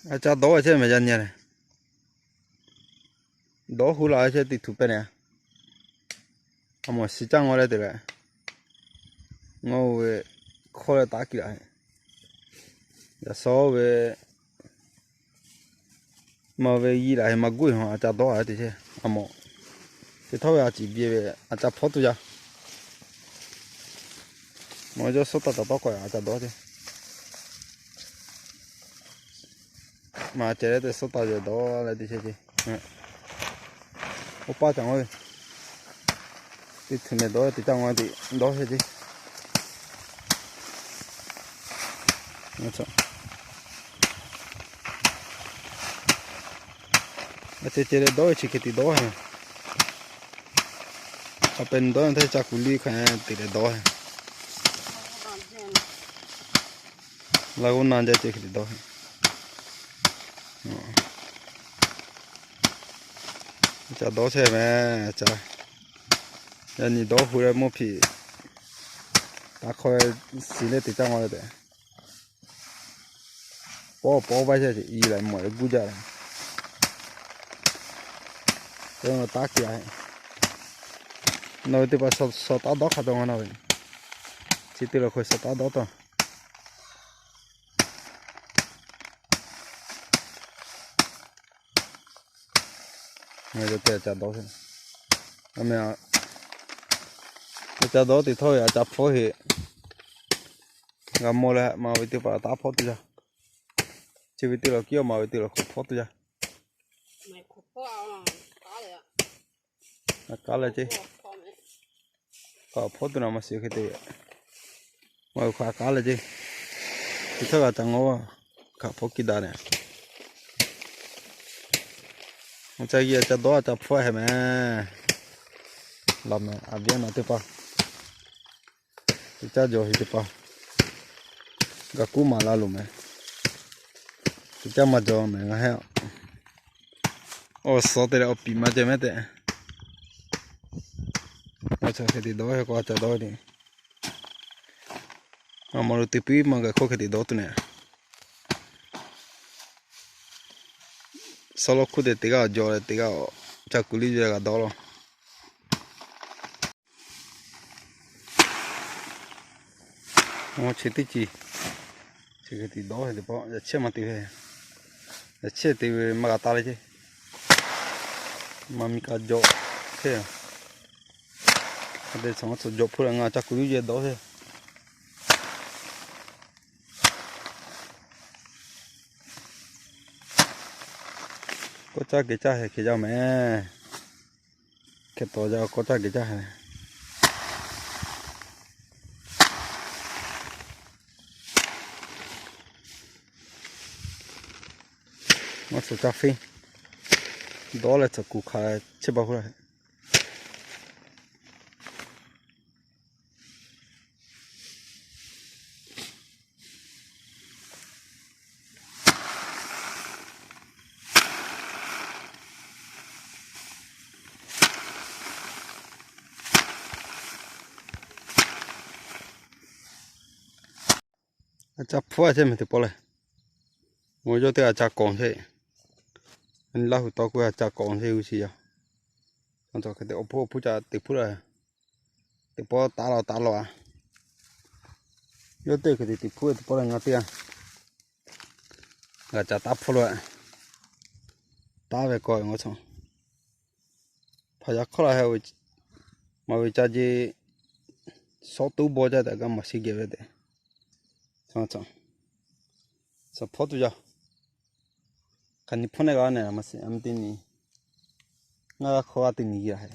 A ca dawˇ ve chehˇ mehˍ yaˇ nyi leh, dawˇ hu la chehˇ teˇ htu pehˇ neh, a mawˬ shiˍ caˇ ngawˇ leh te leh, ngawˇ ve hkawˇ leh taˉ kiˇ laꞈ, yaꞈ shawˉ ve maˇ ve yiˇ laꞈ he maˇ guˇ e ha a ca dawˇ a te chehˇ a mawˬ. Teˇ htawˇ ve a ciˍ biˇ ve a ca hpawˇ tuˬ yaˇ. Mawˬ yawˇ suhˉ taˇ taˍ tawˉ k'awꞈ a ca dawˇ chehˇ. Maˇ ceh leh te suhˉ taˇ yawˇ dawˇ leh te chehˇ ce. Oˇ paˇ ca ngawˇ ve, teˇ htu mehˍ dawˇ te caˇ ngawˇ te dawˇ chehˇ ce. A ceh ceh leh dawˇ ve chi hk'e te dawˇ he. A pehꞈ dawˇ htaˇ ca kuˬ liˇ hk'a te leh dawˇ he. Laˇ g'oˇ na jaˇ ceh hk'e te dawˇ he. Ca dawˇ chehˇ mehˍ ca. Yaꞈ nyi dawˇ hu leh mawˇ hpiꞈ taˇ hk'aw siˍ leh te caˇ ngawˇ leh tehꞈ, pawˆ pawˆ vaˇ chehˇ ce i leh mawˬ leh guˇ jaˇ leh, taˇ kiˇ a. Nawˬ ve teˇ hpaˍ shaw taˉ dawˇ hk'a taw ngaˬ na ve, chi teˇ lawˬ hk'aw shaw taˉ dawˇ taw. Ngaˬ hui te a ca dawˇ, a meh, a ca dawˇ teꞈ htawˇ ve a ca hpfuhˇ heꞈ g'a mawˬ leh, maˇ ve teˇ hpaˍ taˇ hpawˇ tuˬ yaˇ. Chi ve teˇ lawˬ kiˇ a, maˇ ve teˇ lawˬ hk'aw hpawˇ tuˬ yaˇ. A kaˉ leh ce, hk'aˬ hpawˇ tuˬ na maˇ shiˍ hk'e te ve. Maˇ ve hk'aˬ kaˉ leh ce, teˇ htawˇ g'a ca ngawˇ, hk'aˬ hpawˇ kiˇ daꞈ neh. Ca geh a ca dawˇ a ca hpfuhˇ heꞈ mehˍ. Laˬ mehˍ a viˉ na teˇ hpaˍ, teˇ caˇ jaw heˍ teˇ hpaˍ, g'a kuˉ maˍ la loˬ mehˍ. Teˇ caˇ maˇ jaw mehˍ ngaˬ heˆ. Awˬ suhˍ te leh awˬ piˍ maˇ ceh mehˍ tehꞈ, a ca hk'e te dawˇ he k'o a ca dawˇ ve. A mawˬ lo teˇ piˇ maˇ g'a hk'oˆ hk'e te dawˇ tuˬ neh. Suhˉ lawˇ hkuˇ te teˇ g'aˇ jaw leh teˇ g'aˇ ca kuˬ liˇ ve g'a dawˇ law. Chi teˇ ciˍ, chi hk'e te dawˇ ve teˇ pawˆ yaꞈ chehˇ maˇ te ve, yaꞈ chehˇ te ve maˇ g'a taˇ leh ce. Maˇ miˇ kaꞈ jaw chehˇ. A te chaw maˇ chaw jaw hpuˇ leh ngaˬ ca kuˬ liˇ ve dawˇ ve. Kawˇ caˇ geh caˇ heh hk'e jaˇ mehˍ. Hk'e taw jaˇ kawˇ caˇ geh caˇ heh. Maˇ suh caˇ feˇ, dawˇ leh tcuhꞈ kuˬ hk'a chehˇ baˬ k'oˆ la. A ca hpfuhˇ a chehˇ mehˍ teˇ pawˆ leh, mawˬ yawˇ teˇ g'aˇ ca kawꞈ chehˇ. Laˇ hu tawˇ k'oˆ a ca kawꞈ chehˇ g'uˇ suhˍ yaˇ. Hk'e te awˬ hpfuhˇ awˬ hpfuhˇ ca teꞈ hpfuhˇ la, teˇ pawˆ taˉ law taˉ law a. Yawˇ teˇ hk'e te teꞈ hpfuhˇ teˇ pawˆ leh ngaˬ teˇ g'aˇ g'a ca taˉ hpfuhˇ la. Taˉ ve kawˆ ve ngaˬ chaw hpaˍ yaꞈ hk'aˇ la he, maˇ ve ca je, shawˉ tuˉ bawˇ jaˇ tehꞈ g'a maˍ sheˍ geh ve tehꞈ, suhˍ hpawˇ tuˬ yaˇ. Hk'aˬ nyi hpawˇ neh g'a neh maˇ shiˍ a meh teˇ nyi, ngaˬ g'a hk'aw g'a teˇ nyi g'a he.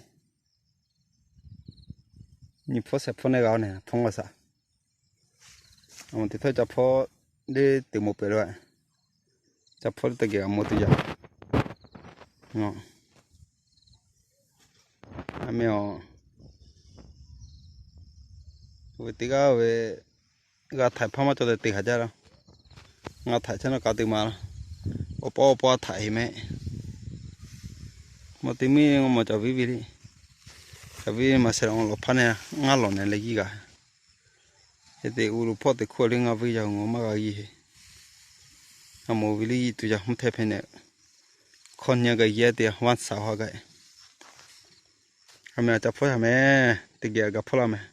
Nyi hpawˇ shehˍ hpawˇ neh g'a neh hpawˇ g'a shaˍ. A mawˬ teˇ htawˇ ca hpawˇ deˇ teꞈ mawˬ pehˍ lo, ca hpawˇ teˇ geh g'a mawˬ tuˬ yaˇ. A meh a, ve teˇ g'aˇ ve g'a htaiˍ hpaˇ maˇ cawˬ tehꞈ te haˍ jaˇ la. Ngaˬ htaiˍ chehˇ naˇ k'a te ma la. Awˬ pawˆ awˬ pawˆ htaiˍ heˍ mehˍ. Mawˬ te miˇ mawˬ caˍ viˉ ve le. Caˍ viˉ maˇ shehˍ la lawˬ hpaˇ neh, ngaˇ lawˬ neh leh yiˇ g'a. Hk'e te uˉ lo hpawˇ teꞈ hkuˇ a le ngaˇ vuiˇ yaˇ ngaˬ maˇ g'a yiˇ heˍ. Naˬ moˍ ve liˇ tuˬ yaˇ mvuhˇ htehˇ hpehꞈ nehꞈ, hkawˇ nyi gaˬ yehˇ te vaˇ shaˍ haˍ gaꞈ. A meh a ca hpawˇ yaˇ meh, teˇ geh a ga hpawˇ laˇ meh.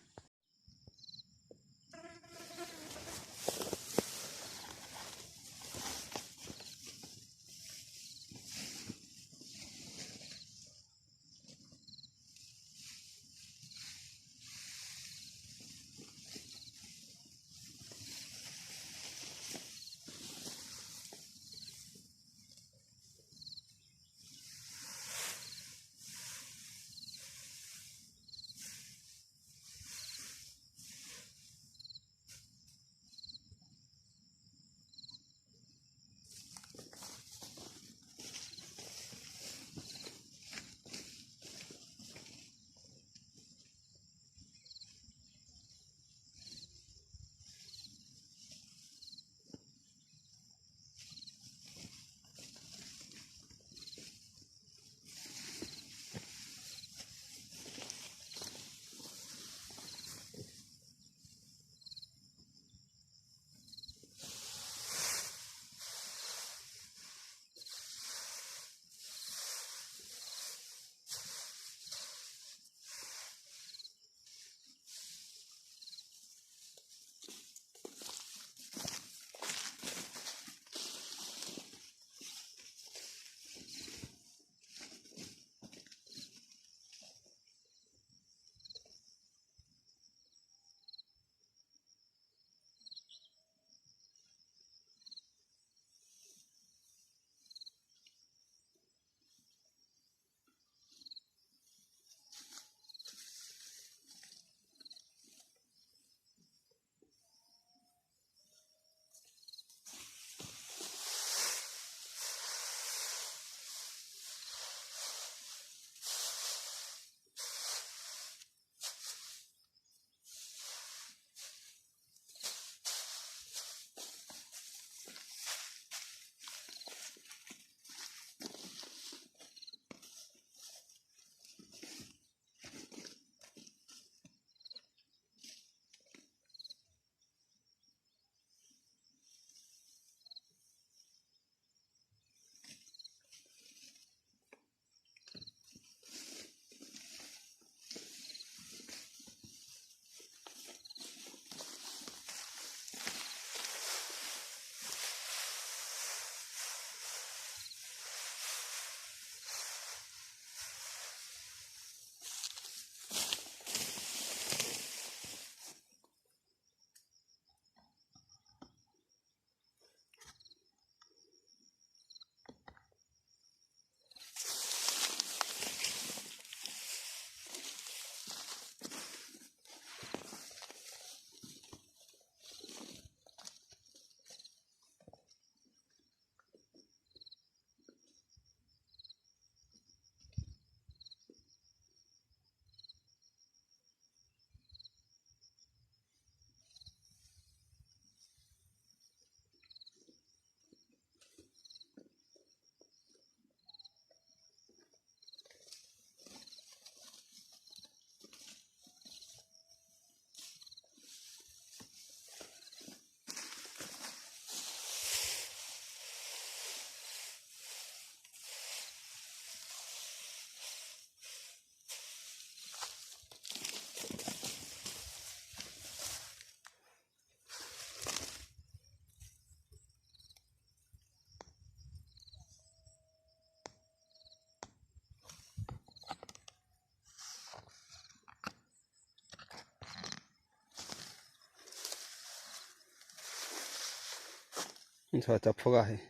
Ca hpawˇ g'a heˆ.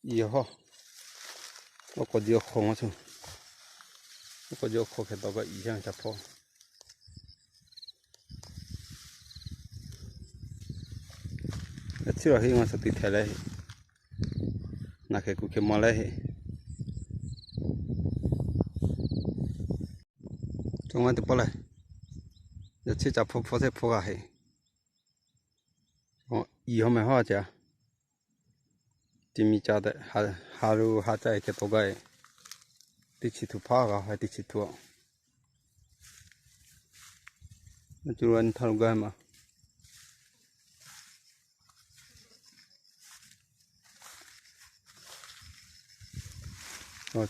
Iˉ hawˇ, oˇ k'awꞈ ji awˬ hk'aw ma suh, oˇ k'awꞈ ji awˬ hk'aw hk'e tawˍ gaˇ iˉ hawˇ ca hpawˇ. Yaꞈ chi a heˆ, ngaˬ shaˍ tiꞈ htehꞈ leh heˆ. Naˬ hk'e kuˬ hk'e maw leh heˆ. Cawˬ maˇ teˇ pawˆ lehˬ, yaꞈ chi ca hpawˇ hpawˇ shehˆ hpawˇ g'a heˆ. Iˉ hawˇ meh hawˇ ca, ti mi ca tehꞈ, ha lu ha caˇ e hk'e tawˍ gaˇ e. Teˇ chi htu hpaˇ g'a ha teˇ chi htu a. Cuˇ lo nyi htaˇ lo gaˇ ma. Ca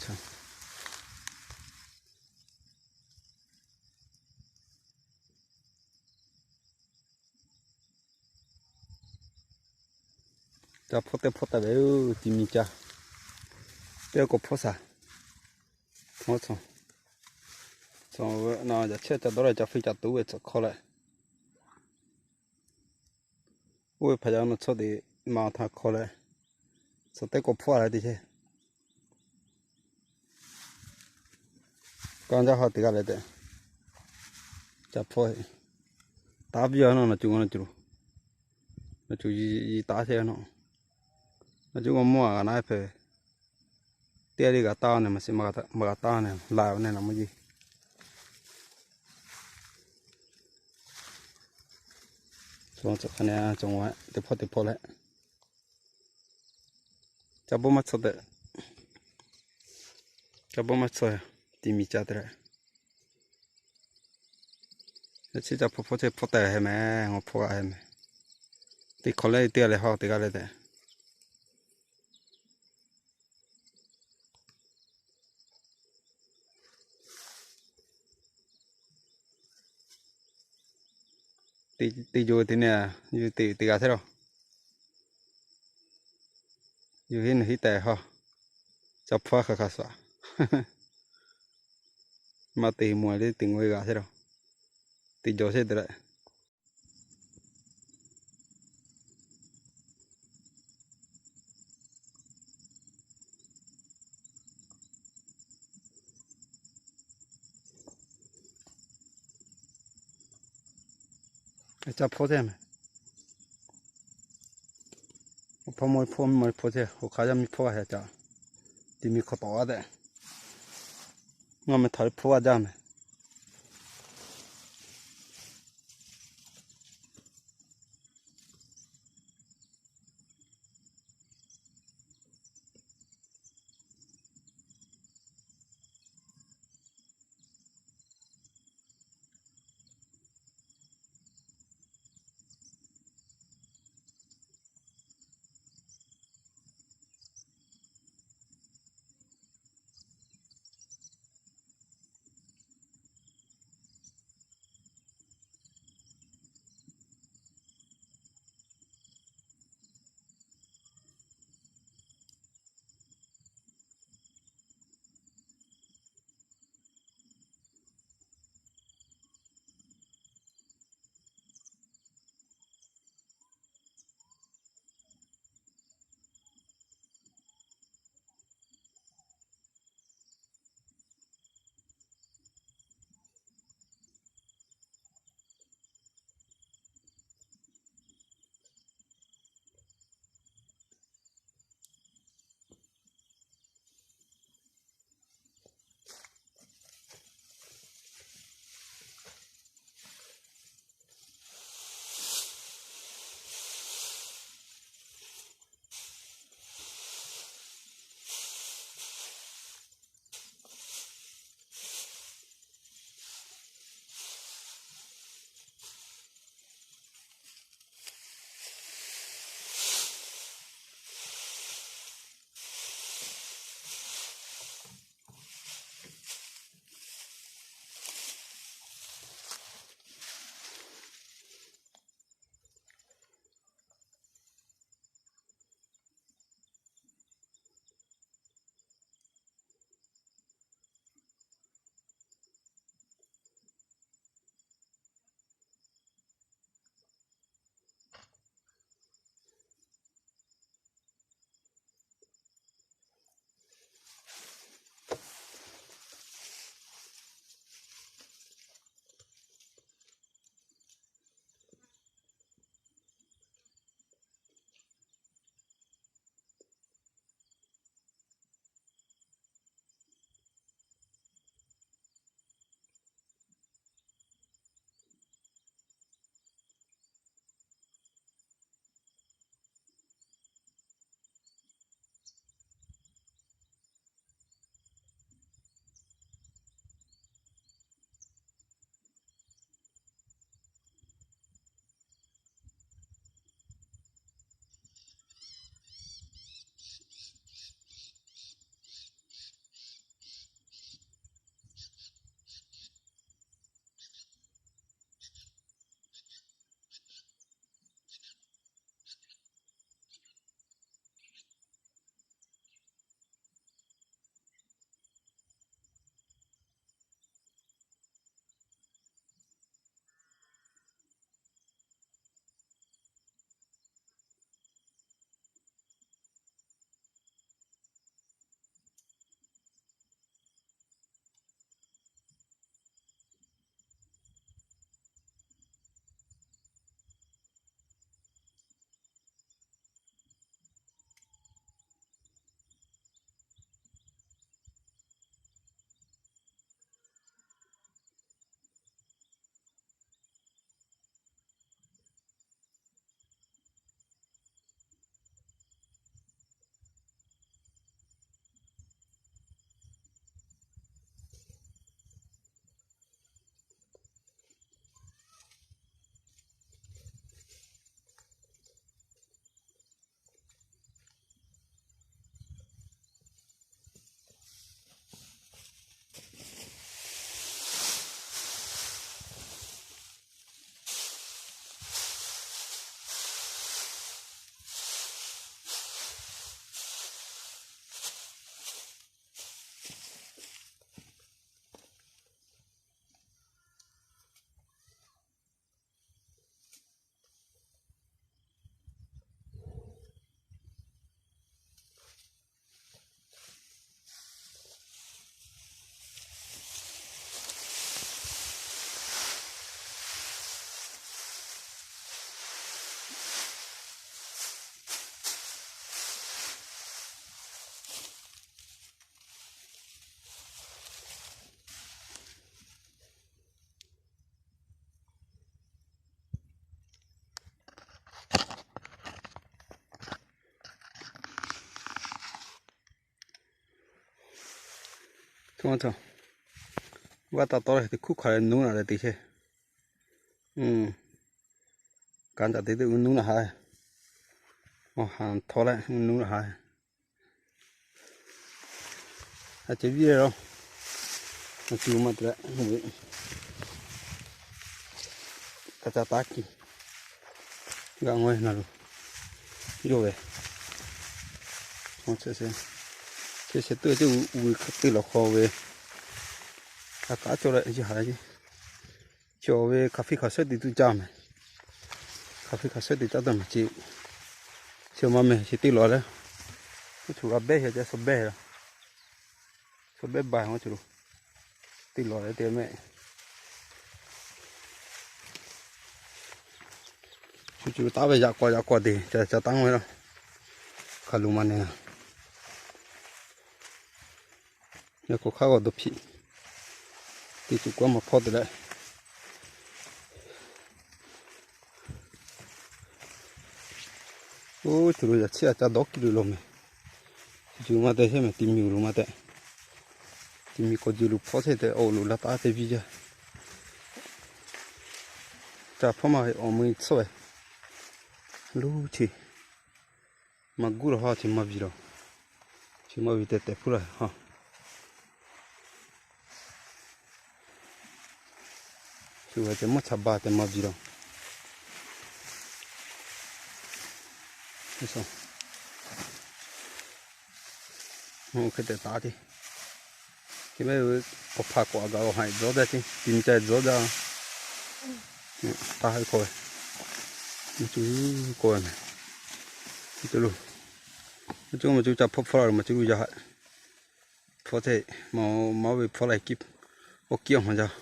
hpawˇ teˇ hpawˇ taˍ ve, ti mi ca, teˇ k'awꞈ hpawˇ shaˍ. Yaꞈ chehˇ ca dawˇ leh ca fiˇ ca tuˬ ve tcuhꞈ hk'aw leh, oˇ ve hpaˍ yaꞈ nawˬ chaw teꞈ ma htaꞈ hk'aw leh, tcuhꞈ teˇ k'awꞈ hpawˇ a leh te chehˇ. Kanˇ jaˇ haw teˇ g'aˇ leh tehꞈ, ca hpawˇ, taˍ piˇ a nawˬ, nawˬ cuˬ, nawˬ cuˬ, nawˬ cuˬ yi taˍ chehˇ nawˬ. Nawˬ cuˬ g'a mawˇ a g'a na hpehꞈ, teˇ g'aˇ le g'a taˇ neh, maˇ shiˍ maˇ g'a taˇ neh, la neh naˬ maˇ yeˇ. Teˇ hpawˇ teˇ hpawˇ leh, ca bawˇ maˇ tcuh tehꞈ, ca bawˇ maˇ tcuh, ti mi ca te leh, chi ca hpawˇ hpawˇ chehˇ hpawˇ tehꞈ heh meh, ngawˬ hpawˇ g'a heh meh. Teˇ hk'awꞈ leh teˇ g'aˇ leh haw teˇ g'aˇ leh tehꞈ teˇ yawˇ teˇ neh, yawˇ teˇ g'aˇ hteˇ lawˬ. Yawˇ hiˉ nawˬ hiˉ tehꞈ haw, ca hpawˇ hk'a hk'a shuˍ, maˇ te mawˬ le teˇ ngawˬ g'aˇ hteˇ lawˬ, teˇ yawˇ chehˇ te leh. Ca hpawˇ chehˇ meh. Hpawˇ mawˇ hpawˇ mawˇ hpawˇ chehˇ, awˬ hk'aˇ yaˇ miˇ hpawˇ g'a heh ca, ti mi hk'awꞈ tawꞈ g'a tehꞈ, ngaˬ meh htaꞈ hpawˇ g'a jaˇ meh. Vaˇ taˇ tawˇ leh teꞈ hkuˇ hk'aˬ leh nuˇ naꞈ leh te chehˇ. Kanˉ caꞈ te teˇ uiˍ nuˇ naꞈ haˉ, awˬ haˍ htaw leh uiˍ nuˇ naꞈ haˉ. A ceh viˇ leh lo, a cuˬ ma te leh, ka ca taˉ kiˇ g'aꞈ ngaweh na lo, yawˇ ve, chi sheh tuˬ teˇ uiˍ teˇ lawˬ hk'aw ve, a kaˉ cawˇ leh yawˇ haˍ leh, chi awˬ ve hk'aˬ hpiˇ hk'aˬ shehˉ te tuˬ caˇ mehˍ. Hk'aˬ hpiˇ hk'aˬ shehˉ te caˇ tuˬ mehˍ ce. Chi maˇ mehˍ chi teˇ lawˬ leh, oˇ cuˬ g'a behˇ heˆ ca suh behˇ la, suh behˇ ba a cuˬ lo, teˇ lawˬ leh te mehˍ. Cuˬ cuˬ taˉ ve yaꞈ k'aw yaꞈ k'aw te ca ca taˉ ngaweh la, hk'aˬ lo maˇ ne a. Yaꞈ k'aw hk'aˇ g'aw dawˇ hpiˆ, teˇ cuˬ k'oˆ maˇ hpawˇ te leh, oˇ cuˬ lo yaꞈ chiˉ a ca dawˇ kiˇ lo lo mehˍ. Cuˬ cuˬ maˇ te chehˇ mehˍ, ti mi uˬ lo maˇ tehꞈ, ti mi k'awꞈ jeˬ lo hpawˇ chehˇ tehꞈ awˬ lo la taˉ teˇ viˇ jaˇ. Ca hpawˇ maˇ ve awˬ meuˇ tsuhˇ ve, luˇ chi maˇ guˇ la ha chi maˇ viˬ la, chi maˇ viˬ tehꞈ tehꞈ hpuˇ la ha. Shu ve ceh mvuhˇ cha ba te maˇ viˬ la. Hk'e te taˍ te, k'e mehˆ ve k'awꞈ hpaˍ k'awꞈ a gaˬ awˬ haꞈ tzuhˉ daˇ te, ti mi ca tzuhˉ daˇ. Taˇ haˉ k'oˆ ve, mvuhˇ cuˇ k'oˆ ve mehˍ. Mvuhˇ cuˇ lo, mvuhˇ cuˇ mvuhˇ cuˇ ca hpawˇ hpawˇ la lo mvuhˇ cuˇ lo yaˇ haꞈ hpawˇ hteˇ, maˇ ve hpawˇ la kiˇ, awˬ kiˇ awˬ hawˬ jaˇ.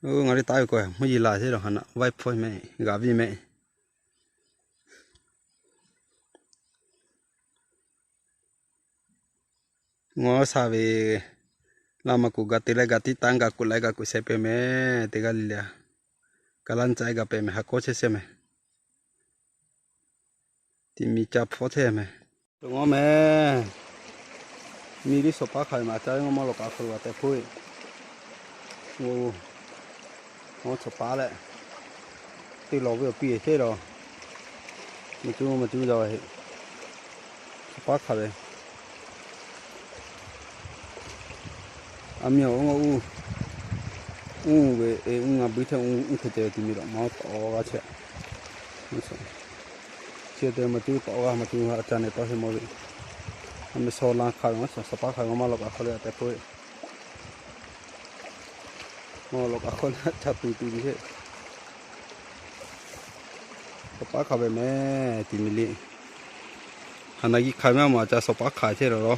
Oˇ ngaˬ liˇ taˍ ve k'o, mvuhˇ yeˬ laˬ hteˇ la haꞈ naˆ vaiˇ hpawˇ mehˍ, g'aꞈ viˇ mehˍ. Ngaˬ sha ve laˇ maˇ kuˬ ga te leh ga tiˉ tanˇ ga kuˬ laiˉ ga kuˬ sheh peuˬ mehˍ. Teˇ g'aˇ le le, ka laˇ caˇ ga pehꞈ mehˍ, ha kawˇ chehˇ shehˇ mehˍ. Ti mi ca hpawˇ hteˇ mehˍ. Ngaˬ mehˍ, miˬ liˇ shawˍ paˉ hk'aˬ ve maˬ ca ve ngaˬ maˇ lawˬ kaꞈ hk'aw lo g'a tehꞈ hpoˆ ve. Ngaˬ shawˍ paˉ leh, teˇ lawˬ ve awˬ piˇ hteˇ la, maˇ cuˇ maˇ cuˇ yaˇ ve heˆ. Shawˍ paˉ hk'aˬ ve, a miˇ awˬ ngaˬ uˇ, uˇ ve e uˇ ngaˬ buiˇ hteˇ uˇ hk'e ceh ve ti mi la maˇ tawꞈ g'a chehˇ. Chi te maˇ cuˇ tawꞈ g'a maˇ cuˇ a ca neh tawˆ heˆ mawˇ ve. A miˬ shawˍ la hk'aˬ ve maˇ shawˍ, shawˍ paˉ hk'aˬ ve ngaˬ maˇ lawˬ kaꞈ hk'aw lo g'a tehꞈ hpoˆ ve. Maˇ lawˬ kaꞈ hk'aw lo ca tuˬ tuˬ ve heˆ. Shawˍ paˉ hk'aˬ ve mehˍ ti mi liˇ. Haꞈ na g'i hk'aˬ maˇ maˬ ca shawˍ paˉ hk'aˬ hteˇ la la.